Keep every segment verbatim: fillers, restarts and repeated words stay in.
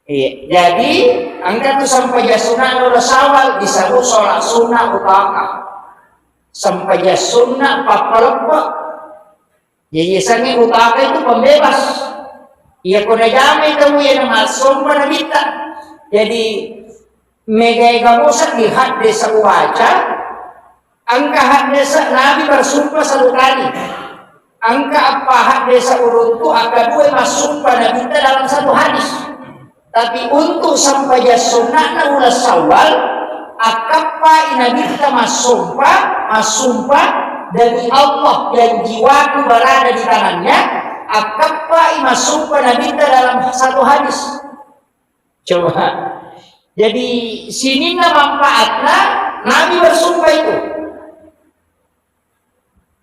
Iya, jadi engka tu sempajang sunnah uleng Syawal disebut sholat sunnah utaka. Sempajang sunnah pappaleppe. Jadi yasengnge utaka itu pembebas. Iya ko najamai tau iya namassompa nabitta. Jadi mega-ega musa di hadde uwaca. Engka haddese Nabi bersumpah satu kali. Engka eppa haddese uruntu, akka dua massumpah Nabitta dalam satu hadis. Tapi untuk sempajang sunnahna uleng Syawal, akkappai Nabitta massumpah, massumpah demi Allah yang jiwaku berada di tangannya, akkappai massumpah Nabitta dalam satu hadis. Coba. Jadi sininna manfaatna Nabi bersumpah itu.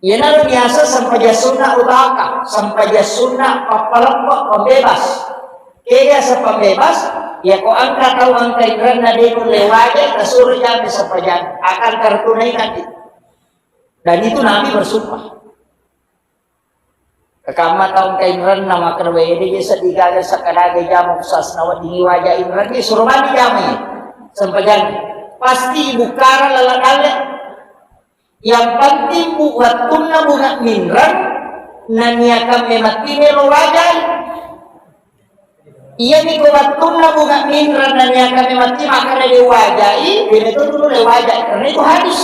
Iyanaro biasa sempajang sunnah utaka, sempajang sunnah pappaleppe, pembebas. Kega sepembebas, ya ko engka tau engka inrenna de nulle waja, tasuro jamai sempajang, akan kartunaikan itu. Dan itu Nabi bersumpah. Kakamma tau engka inrenna makkeda, "Wede je seddi gaga sakkadaga jama usasna weddingi waja inrenna, suro mani jamai sempajang." Pasti ibukkara lala dalle. Yang penting bu wettunna bunga minreng naniakang memettine lo wajai. Iyami ko wettunna bunga minreng naniakang mematti makkeda de wajai, de meto dulu le wajai karena itu hadis.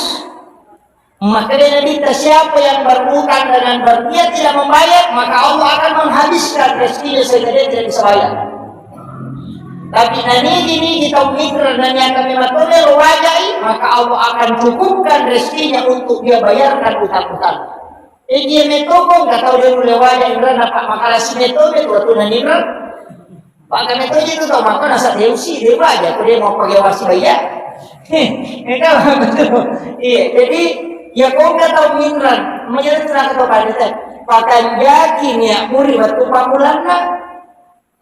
Makkeda Nabitta, siapa yang berutang dengan berniat tidak membayar, maka Allah akan menghabiskan rezekinya sehingga dia tidak bisa bayar. Tapi nanigi-nigi tau mitra naniakang memang tole lo wajai, maka Allah akan cukupkan rezekinya untuk dia bayarkan utang-utang. Eh, dia metokong, kata udah mulai wajai, inrana pak makalasi metode, waktu nanira. Pakka metto je tu tau makkeda nasa deusi, de waja ko de mau pake wasi baya. Engka betul. Iya, jadi ya ko engka tau minreng, menjadi tu naka tau panita. Pakanjaki nia muri wettu pammulanna.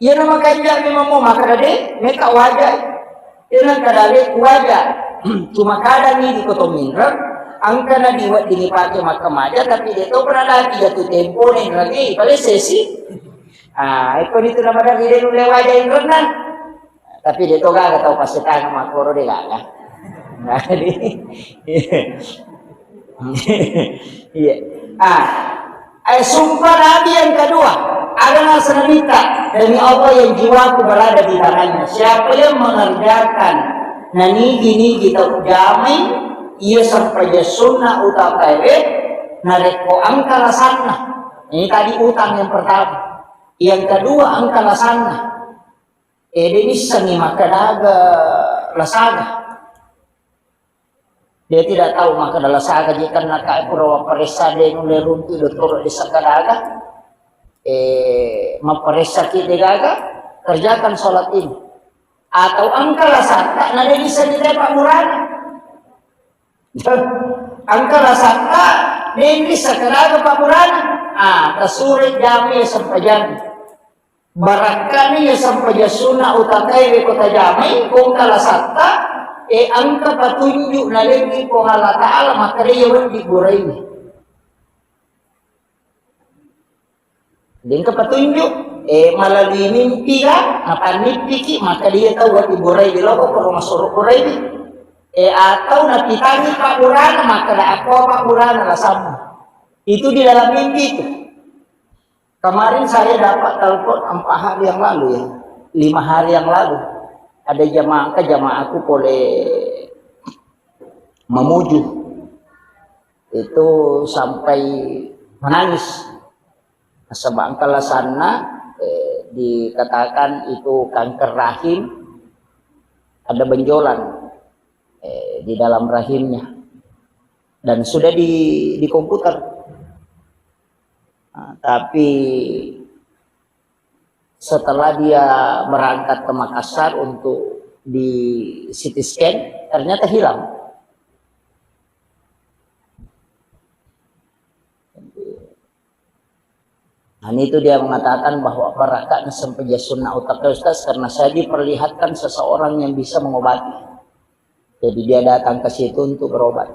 Iya nama kanja memang mau makkeda de, meka waja. Iya nang kada de waja. Cuma kada ni di koto minreng, angka na di wedding pake makkamaja, tapi de to pernah lagi jatuh tempo nih lagi, paling sesi. Ah, eko ditu namadang ide nulle waja inronna. Tapi de to gaga tau pasetang makkoro de gaga. Nah, jadi, iya. Ah, eh, sumpah Nabi yang kedua, ada nasa Nabitta, demi Allah yang jiwaku berada di tangannya. Siapa yang mengerjakan nanigi-nigi tau jamai, iya sempajang sunnah utakae, narekko angka lasanna. Ini tadi utang yang pertama. Yang kedua, engka lasanna. Eh, de nissengi makkeda aga lasaga. Dia tidak tahu makkeda lasaga, jika naka pura waparessa de nulle runtu dottoro de sagaraga. Eh, maparessa ki de gaga, kerjakan sholat ini. Atau engka lasatta na de nissengi te pammurana. Engka lasatta de nisseng karaga pammurana. Ah, tasure jami sempajang. Barakkani ya sempajang sunna utakae ko tajamai, ko engka lasatta, e engka patunjuk nalengi Puang Allah Ta'ala, makkeda iya wedding buraini. Engka patunjuk, e, melalui mimpi ga, napannippiki, makkeda iya tau wedding buraini loko, ko masoro buraini. E, atau napitangi pammurana, makkeda akko pammurana lasammu. Itu di dalam mimpi itu. Kemarin saya dapat telepon empat hari yang lalu ya, lima hari yang lalu. Ada jamaah, ke jamaahku pole Mamuju. Itu sampai menangis. Nasaba engka lasanna, eh, dikatakan itu kanker rahim, ada benjolan, eh, di dalam rahimnya. Dan sudah di, di komputer. Nah, tapi setelah dia berangkat ke Makassar untuk di C T scan, ternyata hilang. Nah, itu dia mengatakan bahwa barakka sempajang sunna utaka, Ustaz, karena saya diperlihatkan seseorang yang bisa mengobati. Jadi dia datang ke situ untuk berobat.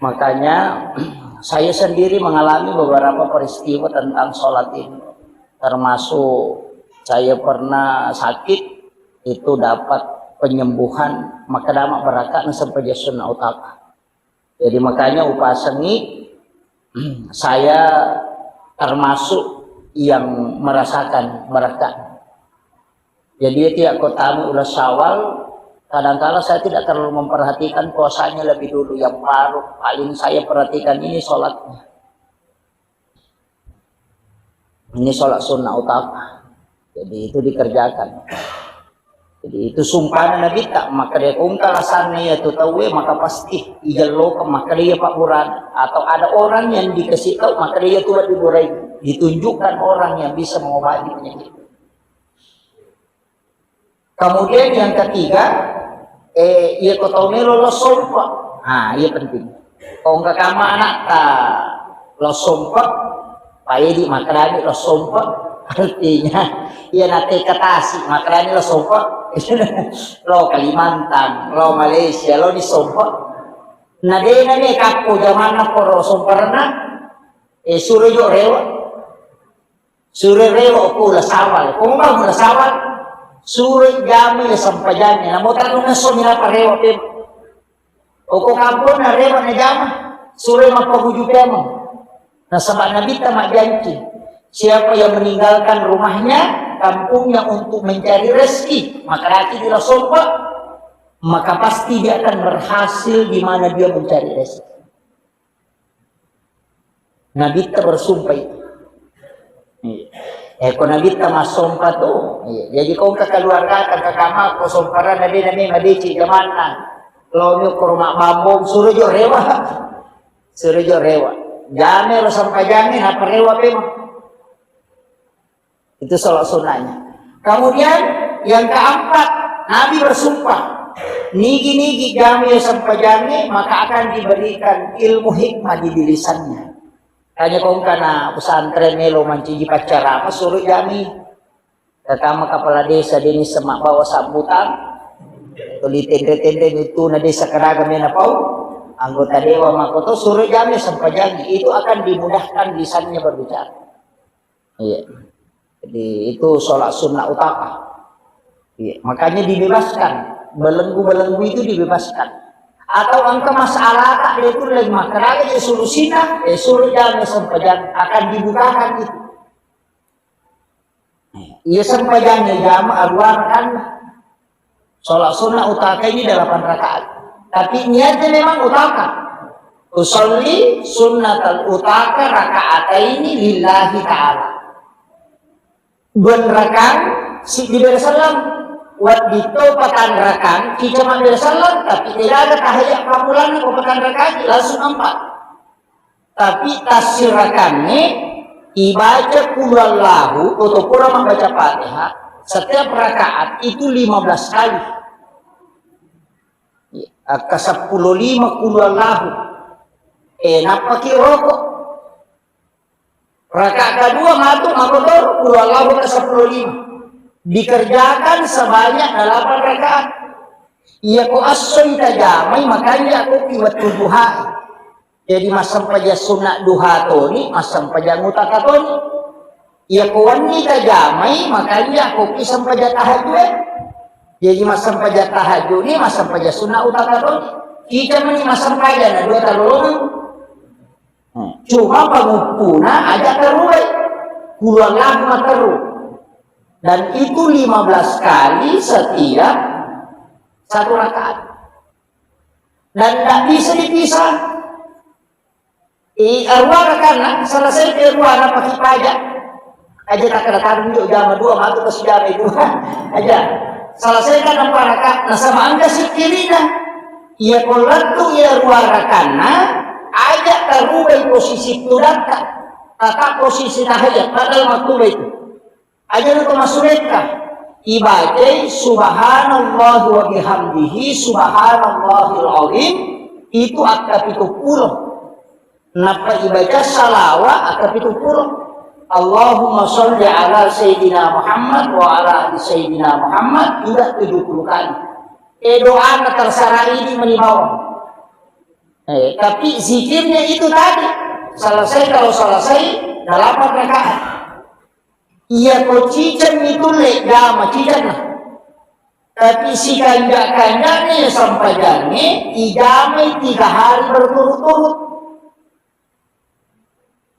Makanya, saya sendiri mengalami beberapa peristiwa tentang sholat ini, termasuk Saya pernah sakit, itu dapat penyembuhan, maka dama' baraka'na sempajang sunna utaka. Jadi makanya upasengi, saya termasuk yang merasakan berkat. Jadi tiap ko tamu ulas Syawal, kadangkala saya tidak terlalu memperhatikan puasanya lebih dulu, yang baru paling saya perhatikan ini sholatnya. Ini sholat sunnah utama. Jadi itu dikerjakan. Jadi itu sumpahna Nabitta, maka dia kongka lasanna iya tu tauwe, maka pasti ijellokeng, maka dia Pak Buran. Atau ada orang yang dikasih tahu, maka dia tu diburai. Ditunjukkan orang yang bisa mengobati penyakit. Kemudian yang ketiga, eh, iya ko tau melo lo sompa. Nah, iya penting. Ko engka kamma anatta lo sompa, paidi makkadani lo sompa. Artinya, iya nate katasi makkadani lo sompa. Lo Kalimantan, lo Malaysia, lo di sompa. Na dena me kappo jamanna poro somparna, eh, suro jo rewa. Suro rewa ko la sawal. Ko mau la sawal, suro jami le sempajangnge. Namo tanu nesso mi napa rewa pe. Oko kamponna rewa na jama, suro mappaguju pemeng. Nasaba Nabitta majjanci, siapa yang meninggalkan rumahnya, kampungnya untuk mencari rezeki, maka laki di la sompa, maka pasti dia akan berhasil di mana dia mencari rezeki. Nabitta bersumpah itu. Iya. Eh, ko Nabitta massompa tu. Iya. Jadi ko engka keluarga, engka kamma, ko somparana de name madeceng jamanna. Lo mi ko rumah bambong, suro jo rewa. Suro jo rewa. Jame lo sempajangnge, napa rewa pemeng. Itu sholat sunnahnya. Kemudian yang keempat, Nabi bersumpah, nigi-nigi jami sempajangnge, maka akan diberikan ilmu hikmah di lisannya. Tanya kong kana pesantren melo manciji paccarama, suro jami. Pertama kepala desa Deni Semak bawa sambutan, tuli tende-tende itu na desa kadaga mena pau, anggota dewan makoto, suro jami sempajangnge. Itu akan dimudahkan lisannya berbicara. Iya. Jadi itu sholat sunnah utama. Iya. Makanya dibebaskan. Belenggu-belenggu itu dibebaskan. Atau engka masalah tak dia itu lagi makan aja dia solusinya, eh, suruh jam sempajang akan dibukakan itu. Iya sempajang jama aruarakan. Sholat sunnah utaka ini delapan rakaat. Tapi niatnya memang utaka. Usolli sunnatal utaka rakaataini lillahi ta'ala. Dua rakaat, si di bere sallam. Wadditto patan rakaat, cicama bere sallam, tapi tidak ada tahiyat pamulanna ko patan rakaat, langsung empat. Tapi tafsirakannya ibaca qul huwallahu atau pura membaca Fatihah setiap rakaat itu lima belas kali. Akka sepuluh lima qul huwallahu. Eh, nappaki rokok. Rakaat kedua matu makotor qul huwallahu ka sepuluh lima. Dikerjakan sebanyak delapan rakaat. Iya ko assoi tajamai makanja ko pi wettu duha. Jadi massempajang sunna duha toni, massempajang utaka toni. Iya ko wenni tajamai, makanja kopi sempajang tahajud. Jadi massempajang tahajud ni, massempajang sunna utaka toni. Kita meni massempajang na dua talolongan. Hmm. Cuma panguppuna aja teruai. Puluhan lagu matteru. Dan itu lima belas kali setiap satu rakaat. Dan tidak bisa dipisah. I, arua rakanna, selesai ke arua na paki paja. Aja tak kena tadung jo jama dua, matu ke sejama dua. Aja. Selesai kan empat rakaat, nasaba engka sikkirina. Iya ko lettu iya arua rakanna, aja tarubai posisi tudakka. Tetap posisi tahajat, padahal maktuba itu. Aja to massurekka. Ibacai subhanallah wa bihamdihi subhanallahil azim itu akka pitu pulo. Nappa ibaca salawa akka pitu pulo. Allahumma sholli ala sayyidina Muhammad wa ala ali sayyidina Muhammad juga tujuh puluh kali. Eh, doana terserah ini menibawa. Eh, tapi zikirnya itu tadi. Selesai, kalau selesai delapan rakaat. Iya ko ciceng itu le jama ciceng. Tapi sikanja-kanjana ya sempajangnge ijamai tiga hari berturut-turut.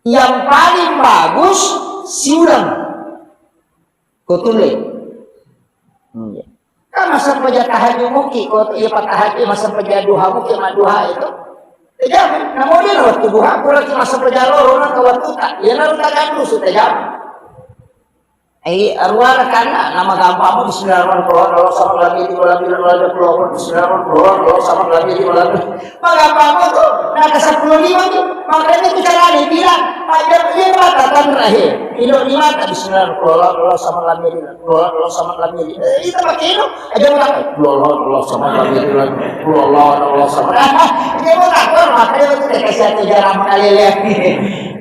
Yang paling bagus siuleng. Ko tulle. Hmm, iya. Kan massempajang tahajud muki, ko iya pattahajud massempajang duha muki, madduha itu. Tajama, namo dia waktu duha, kurang massempajang loro nang ke waktu tak. Ya naru tagandu su tajama. Ai, aruwa rakanna, nama gampang mo bismillahirrahmanirrahim, Allahu samad, lam yalid walam yulad, walam yakul lahu kufuwan ahad, bismillahirrahmanirrahim, Allahu samad, lam yalid walam yulad. Magampang mo tu, naka seppulo lima tu. Makanya tu carane bilang, aja iya mata tanrahe. Ilo lima tak bismillahirrahmanirrahim, Allahu samad, lam yalid, Allahu samad, lam yalid. Eh, itu pakai itu. Aja mata, Allahu, Allahu samad, lam yalid, Allahu, Allahu samad. Dia mau takut, makanya itu dikasih satu jalan mengalir.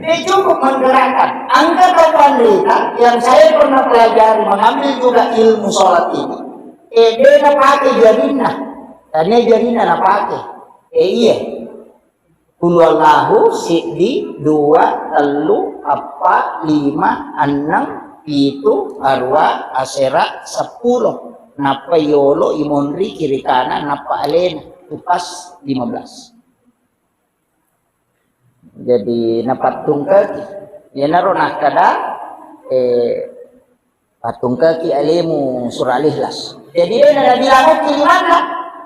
Dia cukup menggerakkan. Angka tau panrita yang saya pernah pelajari, mengambil juga ilmu sholat ini. Eh, dia napake jarinna. Tania jarinna napake. Eh, iya. Qul huwallahu siddi, dua, tellu, appa, lima, enneng, pitu, aruwa, asera, seppulo. Nappa yolo imonri kiri kanan, nappa alena. Itu pas lima belas. Jadi napattungkaki. Iyanaro nakkeda, eh, pattungkaki alemu surah Al-Ikhlas. Jadi dena nabilang okki limanna.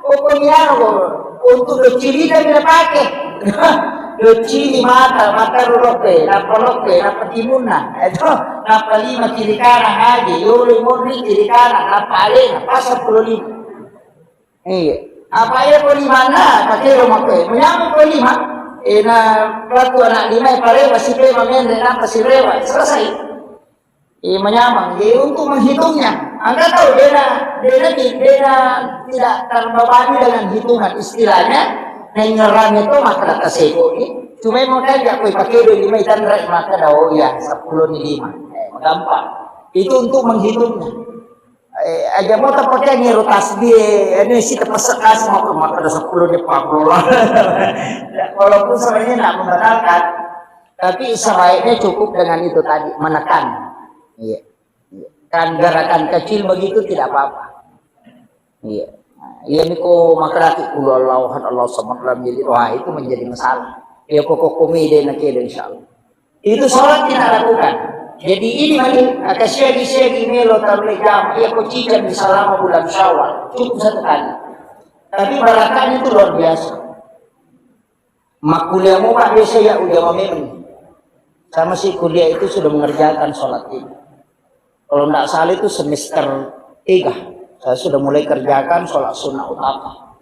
Pokoknya ro, untuk doccilina mi napake. Doccili mata, mata ro lokke, nappa lokke, nappa timunna. Itu, nappa lima kiri kanan aja, yolo monri kiri kanan, nappa alena, pas seppulo lima. Iya. Apa iya ko limanna, pakai rumah kue. Menyambung ko lima, eh, na pelaku anak lima, eh, parewa, si pema menre, napa si rewa, selesai. Eh, menyambung. Jadi untuk menghitungnya, Anda tahu, dia, dia, dia, dia tidak terbebani dengan hitungan. Istilahnya, nengerang itu maka data seko ini. Cuma mau kan nggak kue pakai dua lima, ikan rek, maka dah, oh iya, sepuluh ni lima. Eh, gampang. Itu untuk menghitungnya. Eh, aja mo tapake ngero tasbih, anu si tepesek kasi mau ke mata ada sepuluh dia pakai. Ya, walaupun sebenarnya nggak membatalkan, tapi sebaiknya cukup dengan itu tadi, menekan. Iya. Iya. Kan gerakan kecil begitu tidak apa-apa. Iya. Nah, iya niko makaraki qul huwallahu ahad, Allahu samad, lam yalid, wah, itu menjadi masalah. Ya pokok komedi nak kira insyaallah. Itu sholat kita lakukan. Jadi ini mani, aka siagi-siagi melo taruh jam, iya ko cicang di selama bulan Syawal, cukup satu kali. Tapi barakahnya itu luar biasa. Makkuliah mau Pak biasa ya udah memang. Sama si kuliah itu sudah mengerjakan sholat ini. Kalau nggak salah itu semester tiga, saya sudah mulai kerjakan sholat sunnah utama.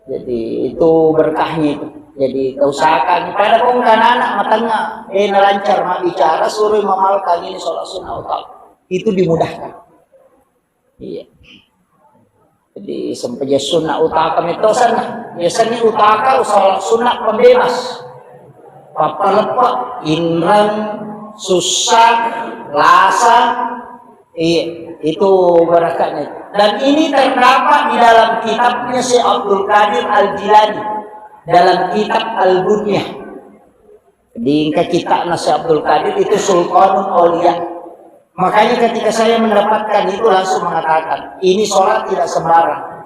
Jadi itu berkahnya itu. Jadi usahakan pada kong anak matanya, eh, nalancar mak bicara, suruh mamalkan ini sholat sunnah utama. Itu dimudahkan. Iya. Jadi sempajang sunnah utaka metosan. Biasanya utaka sholat sunnah pembebas. Papaleppe, inreng, susah, lasa. Iya, itu barakahnya. Dan ini terdapat di dalam kitabnya Syekh Abdul Qadir Al-Jilani, dalam kitab Al-Bunyah. Di kitabna Syekh Abdul Qadir itu Sultanul Aulia. Makanya ketika saya mendapatkan itu langsung mengatakan, ini sholat tidak sembarang.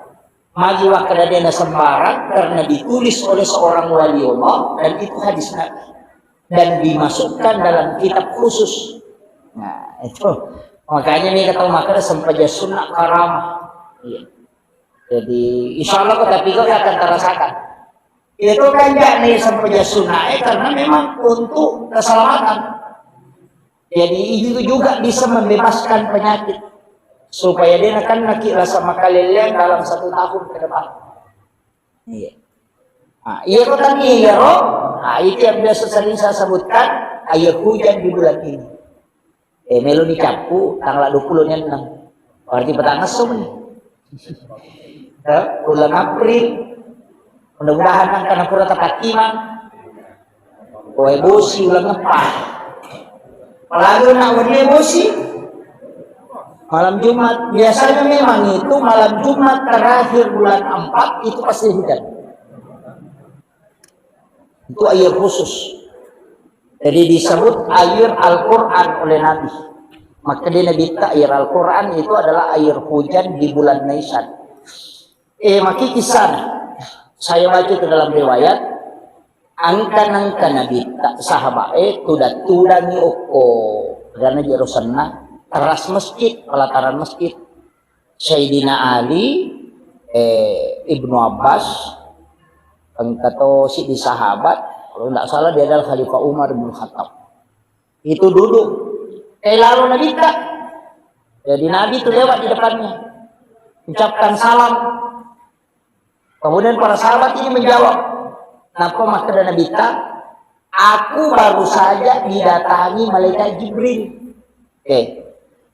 Magi wakkedadena sembarang karena ditulis oleh seorang wali Allah dan itu hadis Nabi. Dan dimasukkan dalam kitab khusus. Nah, itu. Makanya ini kata makanya sempajang sunnah karamah. Iya. Jadi, insya Allah kota Pigo akan terasakan. Itu kan yakni sempajang sunnah, eh, karena memang untuk keselamatan. Jadi, itu juga bisa membebaskan penyakit. Supaya dia kan naki rasa makalelean dalam satu tahun ke depan. Iya. Nah, iya kota ni, iya, roh. Nah, itu yang biasa sering saya sebutkan, air hujan di bulan ini. Eh, melo ni cappu tanggal dua puluh ni enneng. Berarti petang esso ni. Eh, bulan April. Mudah-mudahan nang kana pura tapattimang. Koe bosi ulang eppa. Apalagi nak wenni bosi. Malam Jumat. Biasanya memang itu malam Jumat terakhir bulan empat itu pasti hujan. Itu air khusus. Jadi disebut air Al-Quran oleh Nabi. Makkeda Nabitta, air Al-Quran itu adalah air hujan di bulan Naisan. Eh, maki kisah. Saya baca itu dalam riwayat, angka-angka Nabitta, sahabat, eh, tudang-tudangi okko. Karena jero senna, teras masjid, pelataran masjid. Sayyidina Ali, eh, Ibnu Abbas, engka to siddi sahabat, kalau tidak salah dia adalah Khalifah Umar bin Khattab. Itu duduk. Eh, lalu Nabitta. Jadi Nabi itu lewat di depannya. Ucapkan salam. Kemudian para sahabat ini menjawab. Napa makkeda Nabitta? Aku baru saja didatangi malaikat Jibril. Eh,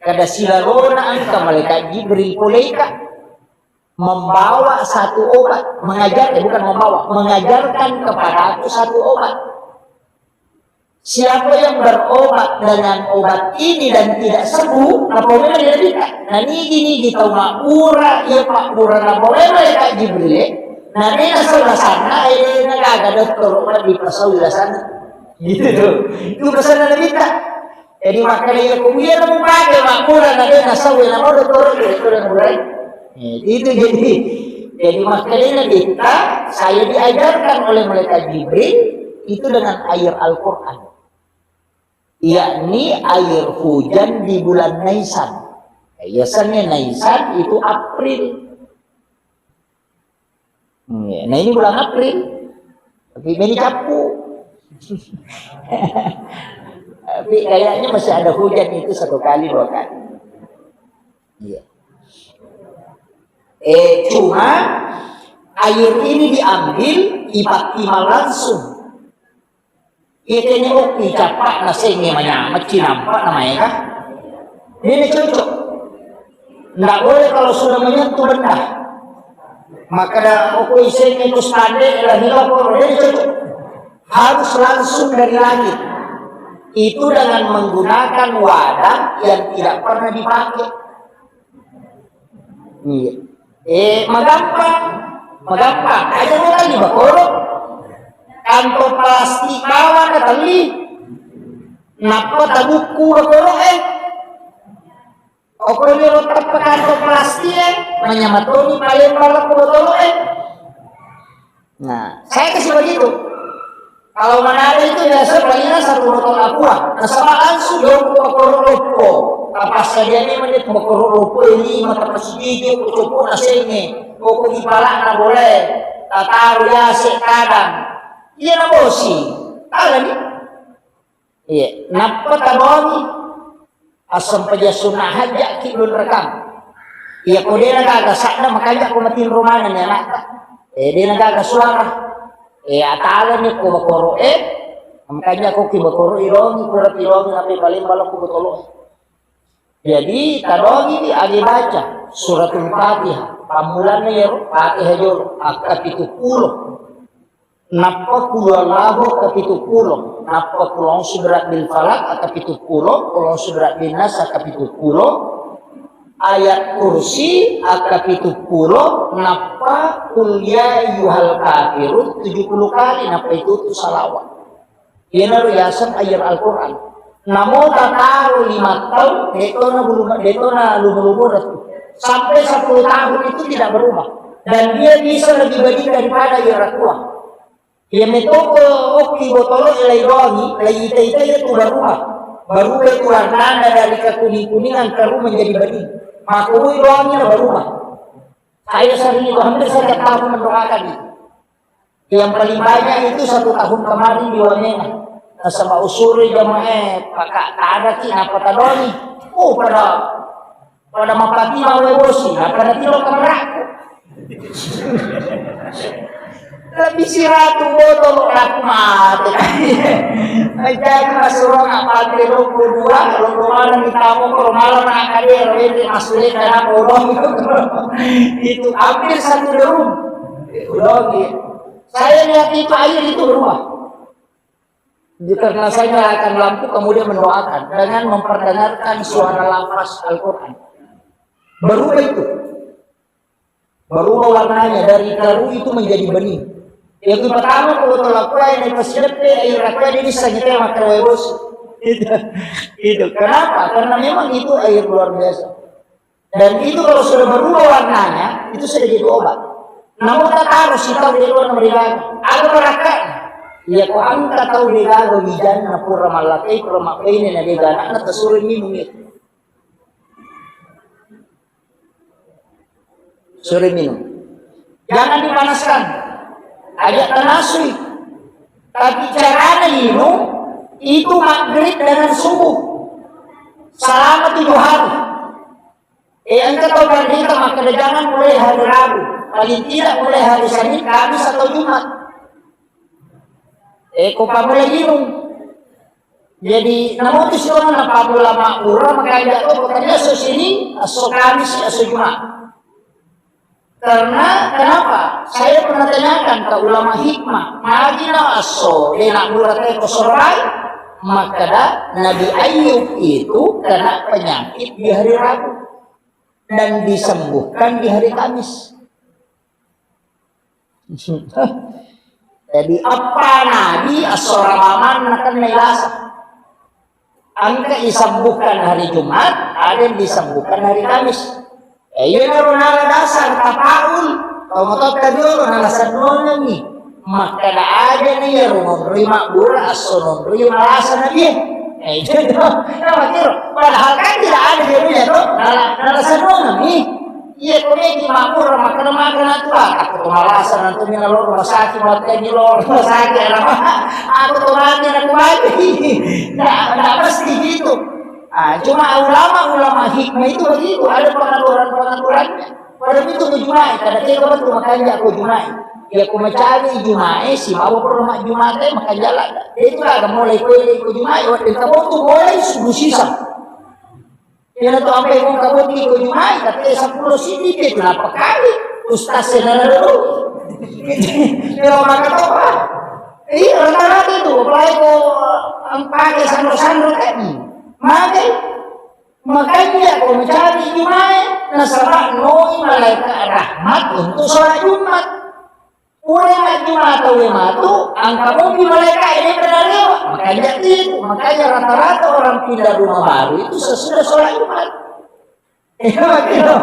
kada silalona engka malaikat Jibril poleka membawa satu obat, mengajar, eh, bukan membawa, mengajarkan kepadaku satu obat. Siapa yang berobat dengan obat ini dan tidak sembuh, napau memang dia tidak. Nah, nigi-nigi tau mabbura, iya pabbura napau memang malaikat Jibril, eh. Nah, dia salah sana, eh, nagaga dokter obat di pasau sana. Gitu tuh. Itu pesan Nabitta. Jadi makanya iya kubuya na mupake mabbura na de na sawe na modo toro de toro na burai. Eh, itu jadi, jadi makanya Nabitta, saya diajarkan oleh malaikat Jibril itu dengan air Al-Quran, yakni air hujan di bulan Naisan. Biasanya Naisan itu April. Iya, nah, ini bulan April. Tapi meni cappu. Tapi kayaknya masih ada hujan itu satu kali, dua kali. Iya. Eh, cuma air ini diambil, ipattimang langsung. Iya, kene okki cappa na sengnge manyameng cinampa na maega. Ini cocok. Ndak boleh kalau sudah menyentuh benda. Maka da okko isengnge itu stande la hila koro, ini cocok. Harus langsung dari langit. Itu dengan menggunakan wadah yang tidak pernah dipakai. Iya. Eh, magampang. Magampang. Aja mo tadi bakoro. Kantong plastik bawang na tali. Nappa tabukku bakoro, eh. Okko ni ro tappa kantong plastik, eh. Manyameng toni palemba ko botolo, eh. Nah, saya kasih begitu. Kalau Manado itu biasa palingan satu botol aqua. Nasaba langsung jokko bakoro loppo. Apa saja ni menit bakoro loppo ini mata pasigi jokko cokko nasengnge. Koko di palana boleh. Tataru yase kadang. Iya na bosi. Tala ni. Iya, nappa tabawangi. Assempajang sunna hajja'ki lunrekang. Iya, ko de nagaga sadda, makanja ko matinro maneng ni anakta. Eh, de nagaga suara. Eh, atalani ko bakoro, eh, makanja ko ki bakoro irongi, kura pirongi, nape paling bala ko botolo. Jadi, tadongi di agi baca Suratul Fatihah. Pammulanna iyaro Fatihah jolo, akka pitu pulo. Nappa Qul Huwallahu kapitu pulo, nappa Qul A'udzu Birabbil Falaq kapitu pulo, Qul A'udzu Birabbin Nas kapitu pulo, Ayat Kursi kapitu pulo, nappa Qul Ya Ayyuhal Kafirun tujuh puluh kali, nappa itu tu salawat. Iyanaro yaseng air Al-Quran. Namo tataro lima tahun, detona bulu, detona lumu-lumu retu. Sampai sepuluh tahun itu tidak berubah. Dan dia bisa lebih baik daripada yang tua. Iya metoko okki botolo lai doangi, lai ita-ita itu berubah. Berubah itu warnanya dari kekuning-kuningan keru menjadi bening. Maka doangi berubah. Saya sering itu hampir setiap tahun mendoakan itu. Yang paling banyak itu satu tahun kemarin di Wamena. Nasaba usuri jamaah, eh, paka tadaki napa tadoni. Oh, pada, pada mapati mawe bosi, napa natiro kamerakku. Lebih siratu botol aku mate. Jadi masuk ruang apa, dua, kalau kemana kita mau, kalau malam nak kadir, ini masuk ke dalam bodong. Itu hampir satu drum. Udah gitu. Saya lihat itu air itu berubah. Karena saya nyalakan lampu, kemudian mendoakan dengan memperdengarkan suara lafaz Al-Quran. Berubah itu. Berubah warnanya dari keru itu menjadi bening. Yang pertama, kalau telah kuai naik pas depe, air kuai ini bisa nyetel makan wae bos. Itu, itu. Kenapa? Karena memang itu air luar biasa. Dan itu kalau sudah berubah warnanya, itu sudah jadi obat. Namun tak taruh si tahu dia luar negeri gaga. Ada barakatnya. Ya, kok angka tahu dia gaga wijanna pura mallakai, pura mabbaine na dia gaga, na tasuri minum itu. Sore minum. Jangan dipanaskan. Ajak tanasui. Tapi carana minum itu maghrib dengan subuh. Selama tujuh hari. Eh, engka tau pandita makkeda jangan mulai hari Rabu. Paling tidak mulai hari Senin, Kamis atau Jumat. Eh, ko pammula minung. Jadi, namotu sitorang napammula mabbura, makanja to, ko tania esso Sining, esso Kamis, esso Jumat. Karena kenapa? Saya pernah tanyakan ke ulama hikmah, magi na esso de nabbura te ko Sorabai, makkeda Nabi Ayub itu kena penyakit di hari Rabu dan disembuhkan di hari Kamis. Jadi, eppa nabi esso Rabu manna kennai lasa. Engka isembuhkan hari Jumat, ada yang disembuhkan hari Kamis. Eh, iyanaro nala dasar tafaul. Tau matotta jolo nala sennongengngi. Makkeda aja ni iyaro nonroi mabbura esso nonroi malasa nabi. Eh, itu. Nah, makkiro. Padahal kan tidak ada jadinya to. Nala, nala sennongengngi. Iya, ko meki mabbura makkeda-makkeda tu, ah, aku tu malasa nanti mina lo rumah sakit, mati lagi lo rumah sakit, apa? Aku tu mati, aku mati. Nggak, nggak mesti gitu. Ah, cuma ulama-ulama hikmah itu begitu, ada pengaturan-pengaturannya. Pada itu ke Jumat, kada tega betul makanya aku Jumat. Ya, aku mencari Jumat, si bawa rumah Jumat, eh, makanya lah. Itu ada mulai kue ke Jumat, waktu kamu tuh mulai subuh sisa. Iyana tu ampai kong kabotting ko Jumai, tapi seppulo siddi pi tu nappa kali. Ustaz senana dulu. Iyana maka topa. Iya, rata-rata itu, apalagi ko, eh, pakai sandro-sandro kan. Makai, makanya ko mencari Jumai, nasaba noi malaikat rahmat untuk sholat Jumat. Pura majjuma tauwe matu, engka mopi malaeka'e de' pernah lewat. Makanya itu, makanya rata-rata orang pindah rumah baru itu sesudah sholat Jumat. Iya, begitu.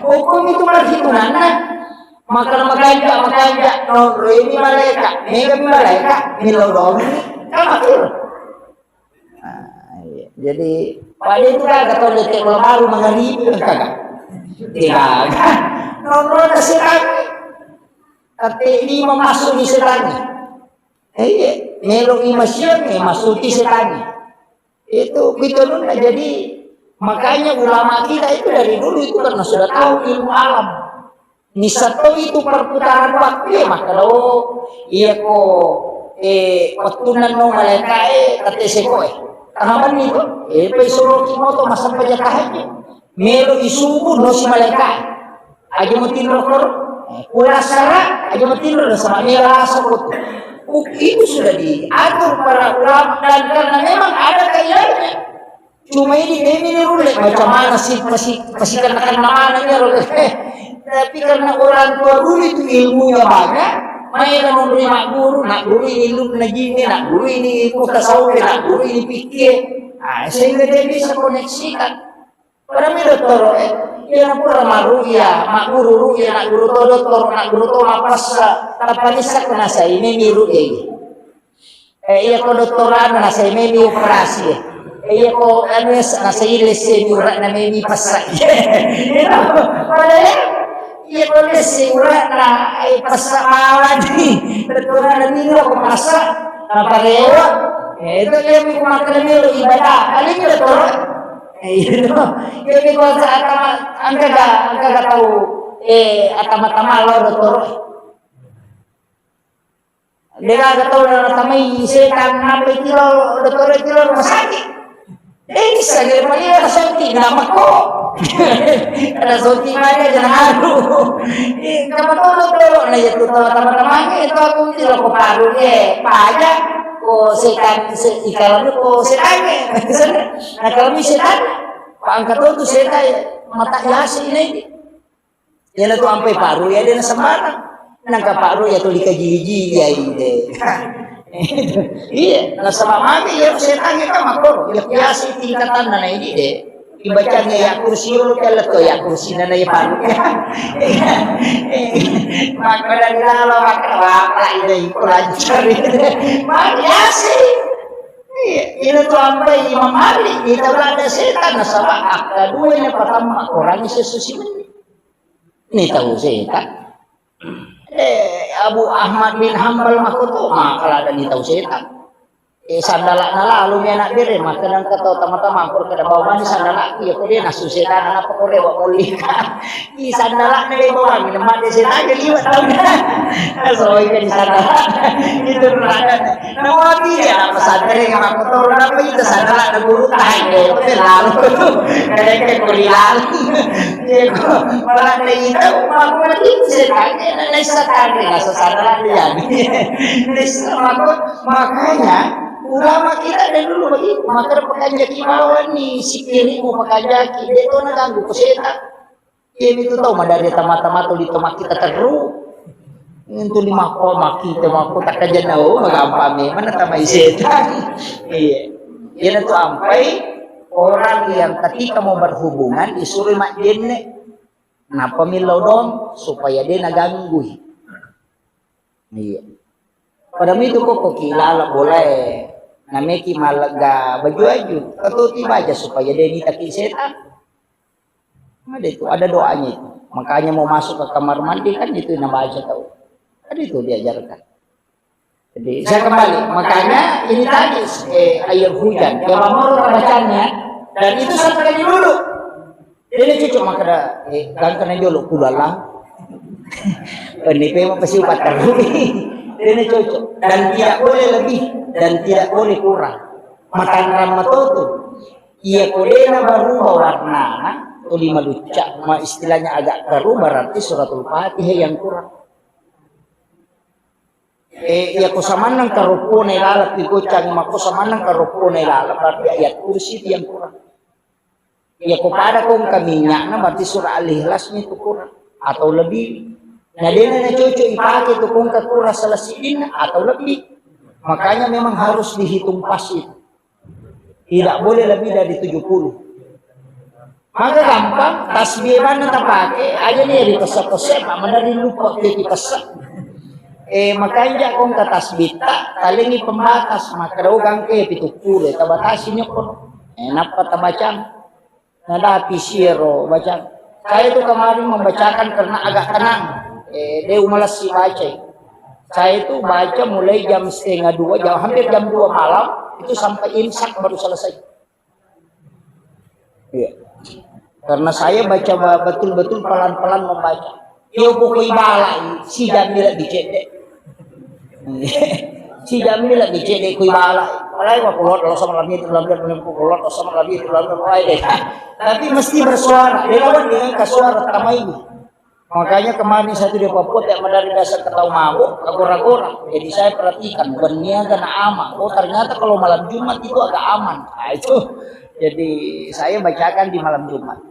Hukum itu perhitungannya. Maka makanja, makanja, nonroi mi malaeka, mega mi malaeka, millau doang mi, kan makanya. Nah, iya. Jadi, pada itu kagak tahu detik kalau baru mengeribu kan kagak. Tidak. Nonroi setan. Tapi ini memasuk di setan. Eh, iya, melo i masiang, eh, masuki setan. Itu, itu nunna. Jadi, makanya ulama kita itu dari dulu itu karena sudah tahu ilmu alam. Misal to itu perputaran waktu, ya, maka lo, iya ko, eh, wettunna no malaeka, eh, kate seko, eh. Tengah benni to, eh, pai suro ki moto masang paja tahajud. Melo i subuh no si malaeka. Aja matinro koro. Pula sara, aja matinro, nasaba melo asa ko tu. Itu sudah diatur para ulama dan karena memang ada kaidahnya. Cuma ini demi ni rulle, macam mana sih pasi, pasi kena-kena mana ni rulle. Tapi karena orang tua dulu itu ilmunya banyak, main nonroi magguru, nak guru ini ilmu najini, nak guru ini ilmu tasawuf, nak guru ini fikih. Ah, sehingga dia bisa koneksikan. Pada mi dottoro, eh, iya na pura maruya, magguru ruya, nak guru to dottoro, nak guru to mapassa, tappa nissa ko nasai memi ruya ini. Eh, iya ko dottoro anu nasai memi operasi, eh. Eh, iya ko anu nasai lesse mi urak na memi passa. Iya, pada ya, iya ko lesse urak na, eh, passa mawani. Dottoro na milo ko passa, na parewa. Eh, itu iya mi ko makkeda melo ibadah, paling dottoro. Eh, iya, no. Jadi, kalau sa-, atama, engka ga, engka ga tau, eh, atama-tama lo dottoro. De' ga tau lo natamai setan, nappa itu lo dottoro itu lo rumah sakit. Eh, bisa jadi paling ada sonti, nama ko. Ada sonti mana, jangan aduh. Eh, kamu tahu dottoro, nah, itu tahu atama-tamanya, itu aku itu lo ko paru, eh, paja, ko setan, se-, kalau ko setan, eh. Nah, kalau mi setan, Pak, angkat tu setan, mata yasi ini. Iya na tu ampai paru ya, de' na sembarang. Nangka paru ya tu dikaji-kaji ya ide. Iya, nasaba magi ya setan kan makkoro. Ya biasa tingkatanna na idi de. Ibacang ya kursi lo kala to ya kursi na na ya paru. Maka dari dalam maka bapak ini ikut lancar. Magi biasa. Iya, ini tuh ampai Imam Ali, kita ada setan nasaba akka dua ini pertama orang sesusi ini. Ini tahu setan. Eh, Abu Ahmad bin Hambal makkutu, maka ada ni tau setan. Eh, sandala'na lalu mi anak bere, maka nang kata tama-tama angkur kada bawa mani sandala'ku, ya kode nasu setan, apa kode wa molika. Di sandala'na deh bawa, minum mati setan, jadi liwat tau. Soalnya di sandala'na, itu neraka. Nawawi ya, apa sadar ya, apa kotor, apa itu sadar, ada guru, tahan deh, oke, lalu, kadang-kadang kuri lalu. Ya, kok, malah ada itu, aku lagi, saya tanya, nah, saya sadar, ya, saya sadar, ya. Nah, maka-, makanya, ulama kita dari dulu begitu, maka pekanjaki mawani, sikirimu pekanjaki, dia tuh ganggu ke setan. Iyami tu tau madari tamata-mata tuli to makkita terru. Ngentu lima ko makkita makko takkajenna, oh, magampang memang natamai setan. Iya. Iyana tu ampai orang yang ketika mau berhubungan disuruh majjenne. Napa millau dong supaya dia naganggui. Iya. Pada itu kok ki lala boleh nameki malega baju-baju. Atau tiba aja supaya dia nitaki setan. Ada itu, ada doanya itu. Makanya mau masuk ke kamar mandi kan itu yang baca tahu. Ada itu diajarkan. Jadi saya kembali, makanya ini tadi eh, air hujan. Dia mau bacanya dan itu satu kali dulu. Dia ini cocok maka eh, gangkana jolo kulalang. Ini pema pasti upat terlebih. Dia ini cocok dan tidak boleh lebih dan tidak boleh kurang. Matanrang matotu. Iya, ko dena berubah warnana, tuli malucca, ma istilahnya agak keruh, berarti suratul Fatihah yang kurang. Eh, iya, ko samannang karoppona ilala, pi gocang, ma ko samannang karoppona ilala, berarti ayat kursi itu yang kurang. Iya, ko pada kongka minyakna, berarti surah Al-Ikhlasnya itu kurang atau lebih. Nah, dena na cocok ipake tu kongka kurang salah sidinna atau lebih. Makanya memang harus dihitung pas itu. Tidak boleh lebih dari tujuh puluh. Maka gampang, tasbih mana tapake, aja nih dipesa-pesa, Pak, mana lupa ke dipesa. Eh, makanya kongka tasbih tak, talengi pembatas, maka dagang ke pitu puluh, tabatasi nyokon. Eh, napa tabacang? Nadapi siero bacang. Saya itu kemarin membacakan karena agak tenang. Eh, dia umalas si baca. Saya itu baca mulai jam setengah dua, jam, hampir jam dua malam, itu sampai imsak baru selesai. Iya. Karena saya baca ba-, betul-betul pelan-pelan membaca. Iyo pokoi balai, si jammi lebbi cedde. Si jammi lebbi cedde kui balai. Balai wa kulot lo sama lebbi itu lebbi, kulot lo sama lebbi itu lebbi, wai deh. Tapi mesti bersuara, dia lawan dengan ke suara tamai. Makanya kemarin saya tuh di Papua tiap madari biasa ketawa mabuk, agora-gora. Jadi saya perhatikan, bukan niaga na ama. Oh, ternyata kalau malam Jumat itu agak aman. Nah, itu. Jadi saya bacakan di malam Jumat.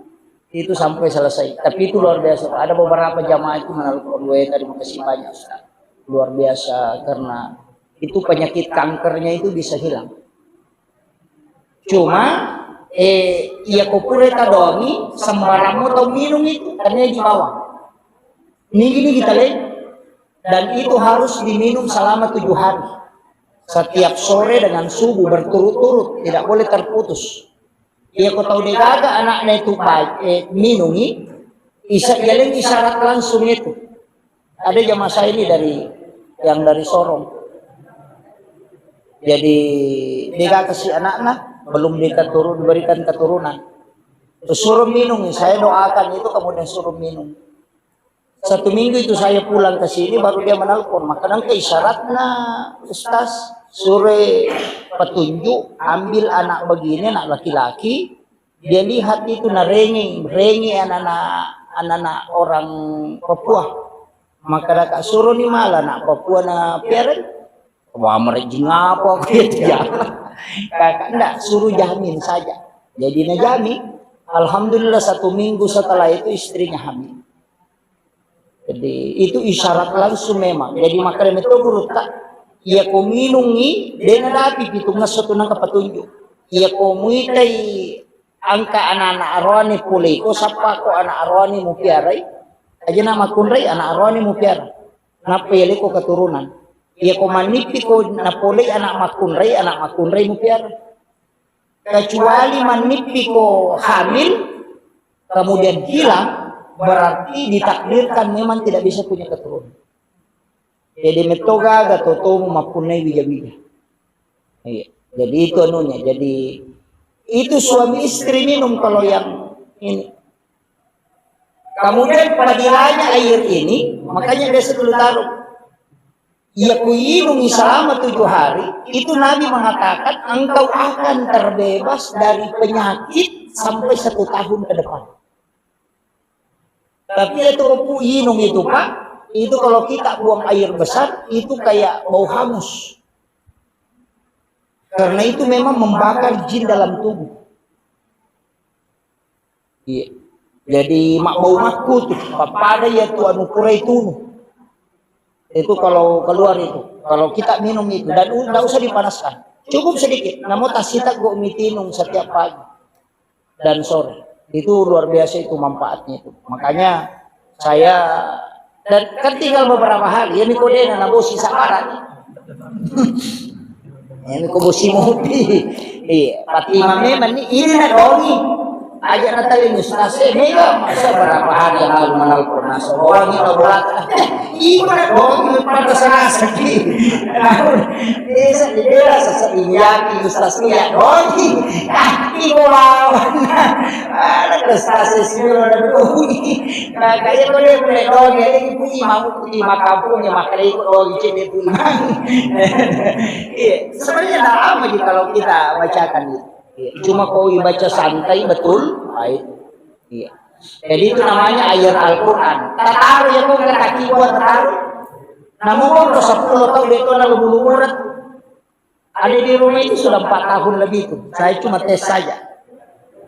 Itu sampai selesai. Tapi itu luar biasa. Ada beberapa jamaah itu menelpon, "Weh, terima kasih banyak, Ustaz. Luar biasa karena itu penyakit kankernya itu bisa hilang." Cuma, eh, iya ko pura tadongi, sembarang mau tau minum itu, karena di bawah. Nigi-nigi tale, dan itu harus diminum selama tujuh hari. Setiap sore dengan subuh berturut-turut, tidak boleh terputus. Iya ko tau degaga anaknya itu baik, eh, minungi, isa-, jaleng isyarat langsung itu. Ada jamaah saya ini dari, yang dari Sorong. Jadi, dia kasih anaknya, belum diketurun-, diberikan keturunan. Terus suruh minum, saya doakan itu, kemudian suruh minum. Satu minggu itu saya pulang ke sini, baru dia menelpon. Maka nang ke isyaratnya, Ustaz, suruh petunjuk, ambil anak begini, anak laki-laki, dia lihat itu na renge, renge anak-anak, anak-anak orang Papua. Maka daka suruh ni malah anak Papua na piara. Wah, merejing apa aku itu ya? Kakak ndak, suruh jamin saja. Jadi na jamin. Alhamdulillah satu minggu setelah itu istrinya hamil. Jadi itu isyarat langsung memang. Jadi makanya itu guru tak Iya ko minungngi, de' nadapi pitungngesso tu nengka patunju'. Iya ko muitai engka ana'-ana' aroane poleko, sappako ana' aroane mupiarai, aja' na' makkunrai ana' aroane mupiara. Nappa yaleko keturunan. Iya ko mannippiko napolei ana' makkunrai, ana' makkunrai mupiara. Kecuali mannippiko hamil, kemudian hilang, berarti ditakdirkan memang tidak bisa punya keturunan. Jadi metto gaga totomu mappunnai wija-wija. Iya. Jadi itu anunya. Jadi itu suami istri minum kalau yang ini. Kemudian padilanya air ini, makanya biasa dulu taruh. Iya kuinungi selama tujuh hari, itu Nabi mengatakan engkau akan terbebas dari penyakit sampai satu tahun ke depan. Tapi itu ku inung itu, Pak, itu kalau kita buang air besar, itu kayak bau hangus. Karena itu memang membakar jin dalam tubuh. Iya. Jadi mak bau makku tuh, pappada ya tuh anu kurai tunu. Itu kalau keluar itu, kalau kita minum itu, dan tidak usah dipanaskan. Cukup sedikit, namun tasita go mitinung setiap pagi dan sore. Itu luar biasa itu manfaatnya itu. Makanya saya, dan kan tinggal beberapa hari, ya, mikodena na bosi sabaran. Ya, miko bosi mopi. Iya, Fatimah memang ni, ini na dongi. Aja na tali ustaz, eh, mega masa berapa hari yang lalu menelpon nasa orang ini bola. Iko na dongi pada sana sedih. Desa di desa sasa ini yakin ustaz ni ya dongi. Ah, iko lawan. Ada prestasi siro na dongi. Nah, kaya ko dia boleh dongi, ada ibu imam, ibu imam kampung yang makan iko dongi cek dia pulang. Iya, sebenarnya tidak lama juga kalau kita bacakan itu. Iya, cuma kau baca santai betul, baik. Iya. Jadi itu namanya ayat Al-Quran. Tataru ya kau kata kiwa tataru. Namun kau sepuluh tahun itu lalu bulu urat. Ada di rumah itu sudah empat tahun lebih itu. Saya cuma tes saja.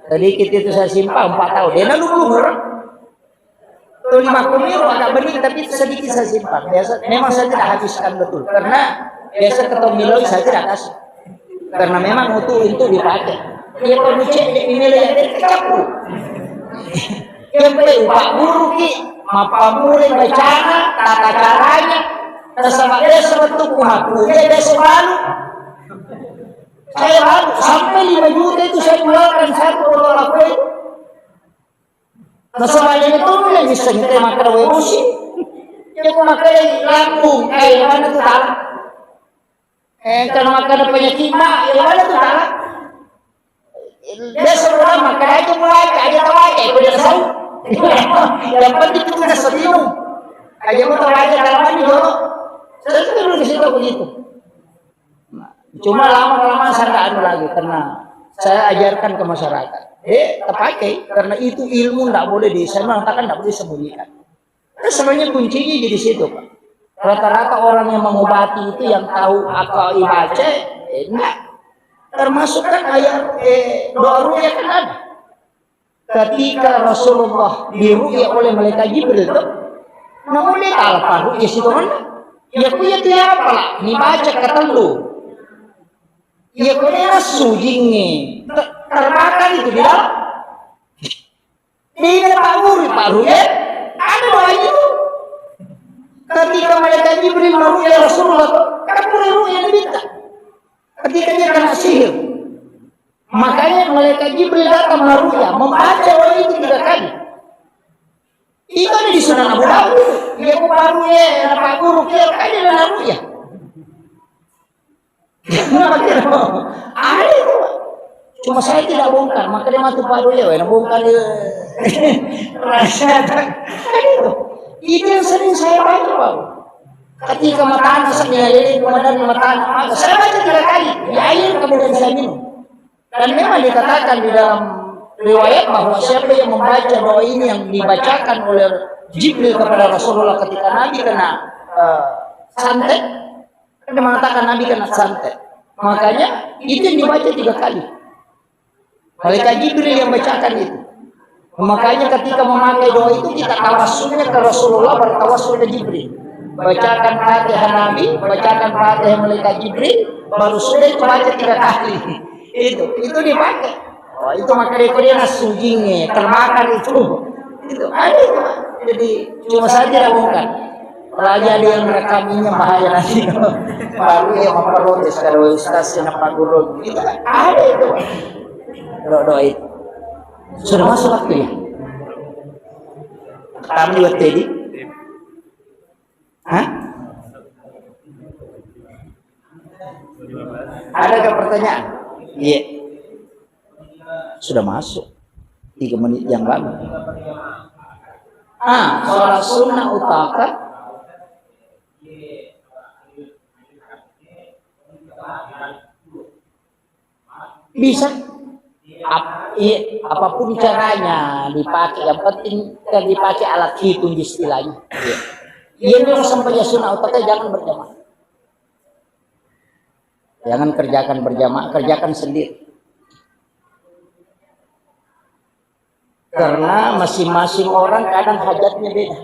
Sedikit itu saya simpan empat tahun. Dia lalu bulu urat. Tuh lima kumiro agak bening, tapi itu sedikit saya simpan. Biasa, memang saya tidak habiskan betul. Karena biasa ketemu miloi saya tidak kasih. Karena memang untuk, untuk dipakai. Dia perlu cek di miloi yang dia kecapur. Yang perlu Pak Guru ki, mappamulai bacana, tata caranya, tasaba biasa waktu kumaku, dia biasa balu. Saya balu, sampai lima juta itu saya keluarkan satu botol aqua itu. Nasaba lima tahun yang bisa kita makan wae bosi. Dia mau makan lambung, eh, mana tuh tahu? Eh, kalau makan penyakit mak, ya mana tuh tahu? Biasa orang makan aja mulai, aja tahu aja, itu dia tahu. Yang penting itu kita setinung. Aja mau tahu aja kalau mana jorok. Saya tuh dulu di situ begitu. Nah, cuma lama-kelamaan saya nggak anu lagi karena saya ajarkan ke masyarakat. Eh, terpakai karena itu ilmu nggak boleh di, saya mengatakan nggak boleh disembunyikan. Terus sebenarnya kuncinya di situ, Pak. Rata-rata orang yang mengobati itu yang tahu akal ibaca, eh, enggak. Termasuk kan ayat, eh, doa ruqyah kan ada. Ketika Rasulullah diruqyah oleh malaikat Jibril tuh, namun dia kalah paruqyah situ kan? Ya ku ya tu ya apalah, ni baca katellu. Ya ku dia sujinge, ter-, terbakar itu di dalam. Dia ini Pak Guru, Pak Ruqyah, ada doa itu. Ketika malaikat Jibril meruqyah Rasulullah tuh, kan pura ruqyah diminta. Ketika dia kena sihir, makanya malaikat Jibril datang meruqyah, membaca doa itu tiga kali. Itu ada di Sunan Abu Dawud. Dia ku baru ya, anak Pak Guru, dia kan dia anak ruqyah. Kenapa dia? Ada itu, Pak. Cuma saya tidak bongkar, maka dia mati Pak Guru ya, bongkar dia. Rahasia. Kan itu. Itu yang sering saya baca, Pak. Ketika matana saya lele, kemudian matana, maka saya baca tiga kali. Di air kemudian saya minum. Dan memang dikatakan di dalam riwayat bahwa siapa yang membaca doa ini yang dibacakan oleh Jibril kepada Rasulullah ketika Nabi kena, eh, santet, kan dia mengatakan Nabi kena santet. Makanya itu yang dibaca tiga kali. Malaikat Jibril yang bacakan itu. Makanya ketika memakai doa itu kita tawassulnya ke Rasulullah, bertawassul ke Jibril. Bacakan Fatihah Nabi, bacakan Fatihah Malaikat Jibril, baru sudah itu baca tiga kali. Itu, itu dipakai. Oh, itu makanya itu dia nasujinge, terbakar itu. Itu ada itu, Pak. Jadi cuma saya tidak bongkar. Apalagi ada yang rekam ini bahaya nanti. Baru dia memprotes kalau ustaz yang Pak Guru. Itu ada itu, Pak. Doa, doa itu. Sudah masuk waktu ya? Kami buat tadi. Hah? Adakah pertanyaan? Iya. Sudah masuk. Tiga menit yang lalu. Ah, sholat sunnah utama. Bisa. Ap-, iya, apapun caranya dipakai, yang penting kan dipakai alat hitung istilahnya. Iya. Iya, kalau sampai ya sunnah utama, jangan berjamaah. Jangan kerjakan berjamaah, kerjakan sendiri. Karena masing-masing orang kadang hajatnya beda.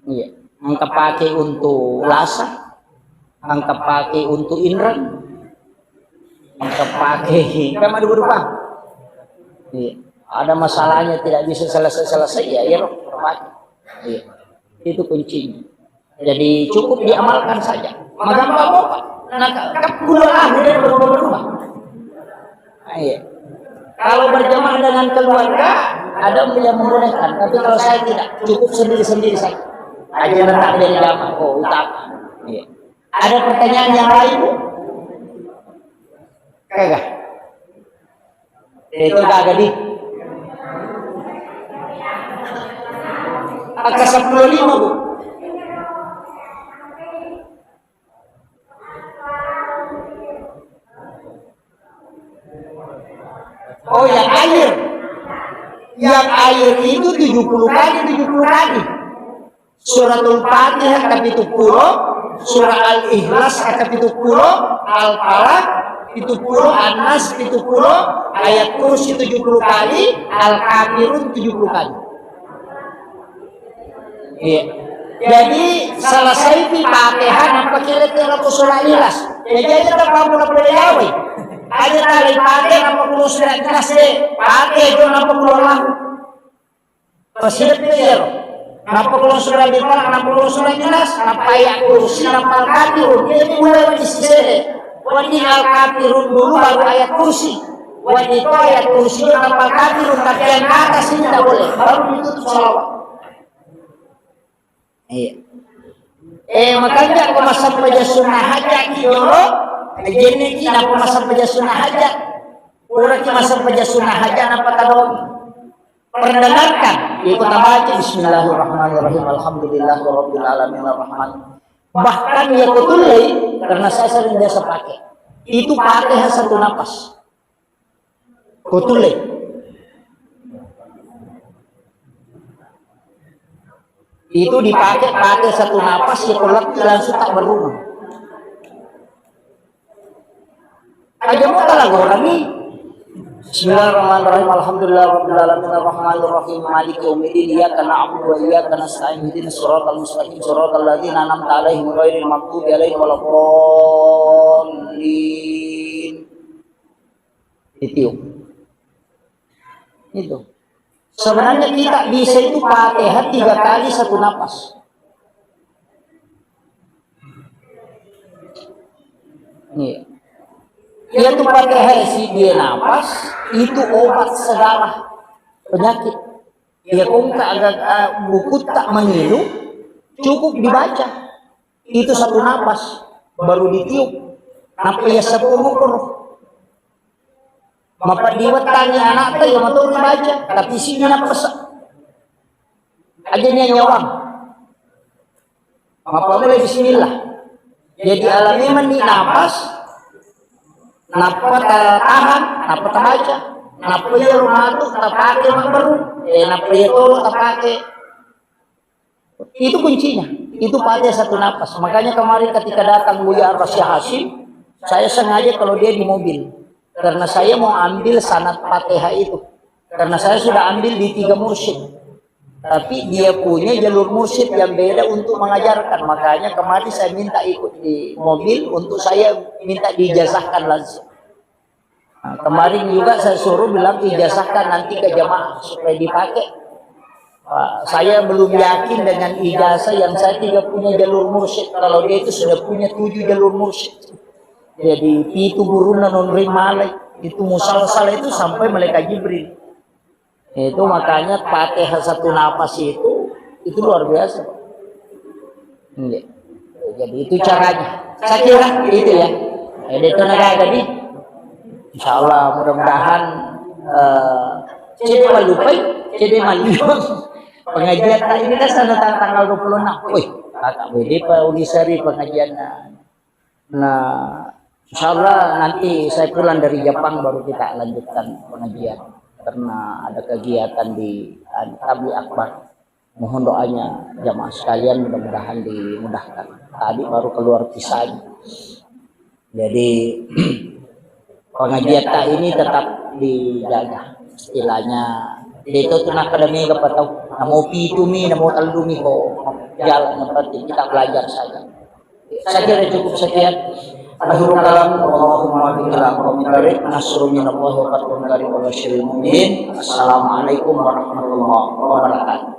Iya. Engka pakai untuk lasa, engka pakai untuk inreng, engka pakai, kan ada berupa. Iya. Ada masalahnya tidak bisa selesai-selesai, ya, iya, Roh, pakai. Iya. Itu kuncinya. Jadi cukup diamalkan saja. Magampang apa? Nah, ka-, ka-, kula lah, dia berubah-berubah. Iya. Kalau berjamaah dengan keluarga, ada yang membolehkan. Tapi kalau saya tidak, cukup sendiri-sendiri saja. Aja letak dari jamaah, oh, utama. Iya. Ada pertanyaan yang lain, Bu? Kagak? Itu kagak di. Angka sepuluh lima, Bu. Oh, yang air. Yang air itu tujuh puluh kali, tujuh puluh kali. Suratul Fatihah kapitu pulo, surah Al-Ikhlas kapitu pulo, Al-Falaq pitu pulo, An-Nas pitu pulo, Ayat Kursi tujuh puluh kali, Al-Kafirun tujuh puluh kali. Iya. Jadi, selesai pi Fatihah, nampa ki lette lako surah Ikhlas. Jadi, aja tapamula pole yawe. Aja tali Fatihah, nampa kulo surah Ikhlas de. Fatihah, itu nampa kulo Allah. Pasideppi iyaro. Nappa kulo surah Al-Falaq, nappa kulo surah An-Nas, nappa Ayat Kursi, nappa Al-Kafirun. Jadi mulai wajib sisere. Wajib Al-Kafirun dulu, baru Ayat Kursi. Wajib itu Ayat Kursi, nappa Al-Kafirun. Tapi yang ke atas ini tidak boleh. Baru ditutup salawat. Iya. Eh, makanya aku massempajang sunnah hajat ki jolo. Jadi ki nappa massempajang sunnah hajat. Pura ki massempajang sunnah hajat, nappa tadong. Perdengarkan, iko tabaca, "Bismillahirrahmanirrahim, alhamdulillahirabbil alamin, arrahman." Bahkan ya kutullei, karena saya sering biasa pakai. Itu Fatihah satu napas. Kutullei. Itu dipakai, pakai satu napas, ya kullei langsung tak berumah. Aja mau kalah gorangi. Bismillahirrahmanirrahim. Alhamdulillahirabbil alamin, arrahmanirrahim, maliki yaumiddin, iyyaka na'budu wa iyyaka nasta'in, ihdinas siratal mustaqim, siratal ladzina an'amta 'alaihim ghairil maghdubi 'alaihim waladdallin. Ditiup. Itu. Sebenarnya kita bisa itu Fatihah tiga kali satu napas. Iya. Iya tu Fatihah isi dia napas, itu obat segala penyakit. Iya kongka agak, ah, buku tak mengilu, cukup dibaca. Itu satu napas, baru ditiup. Nappa iya seppuh mukuru. Mapeddi wettangngi anakta, iya mato ribaca, tapi isinya nappasa. Aja nia nyawang. Mappamula bismillah. Jadi alami meni napas, nappa ta-, tahan, nappa tabaca. Nappa iya rumatu tapake mabberu, eh, nappa iya tolo tapake. Itu kuncinya. Itu Fatihah satu napas. Makanya kemarin ketika datang Buya Ar-Rasyid Hasyim, saya sengaja kalau dia di mobil. Karena saya mau ambil sanad Fatihah itu. Karena saya sudah ambil di tiga mursyid. Tapi dia punya jalur mursyid yang beda untuk mengajarkan. Makanya kemarin saya minta ikut di mobil untuk saya minta diijazahkan langsung. Nah, kemarin juga saya suruh bilang ijazahkan nanti ke jamaah supaya dipakai. Pak, saya belum yakin dengan ijazah yang saya tidak punya jalur mursyid. Kalau dia itu sudah punya tujuh jalur mursyid. Jadi itu guruna non rimale itu musalsal itu sampai malaikat Jibril. Itu makanya Fatihah satu napas itu itu luar biasa. Pak. Iya. Jadi itu caranya. Saya kira itu ya. Jadi itu negara tadi. Insya Allah mudah-mudahan eh cede malupai, cede malu. Pengajian tak ini kan sana tang- tanggal dua puluh enam. Wih, kakak bede Pak Unisari pengajian. Nah, insya Allah nanti saya pulang dari Jepang baru kita lanjutkan pengajian karena ada kegiatan di anu, Tabli Akbar. Mohon doanya jamaah sekalian mudah-mudahan dimudahkan. Tadi baru keluar kisahnya. Jadi pengajian tak ini tetap dijaga. Istilahnya itu tuh nak ada mega patau. Namo pitu mi, namo tellu mi kok. Jalan yang penting kita belajar saja. Saya kira cukup sekian. Akhirul kalam, Allahumma bikilam wa min tarik, nasrun minallahi wa fathun qarib wa basyiril mu'minin. Assalamualaikum warahmatullahi wabarakatuh.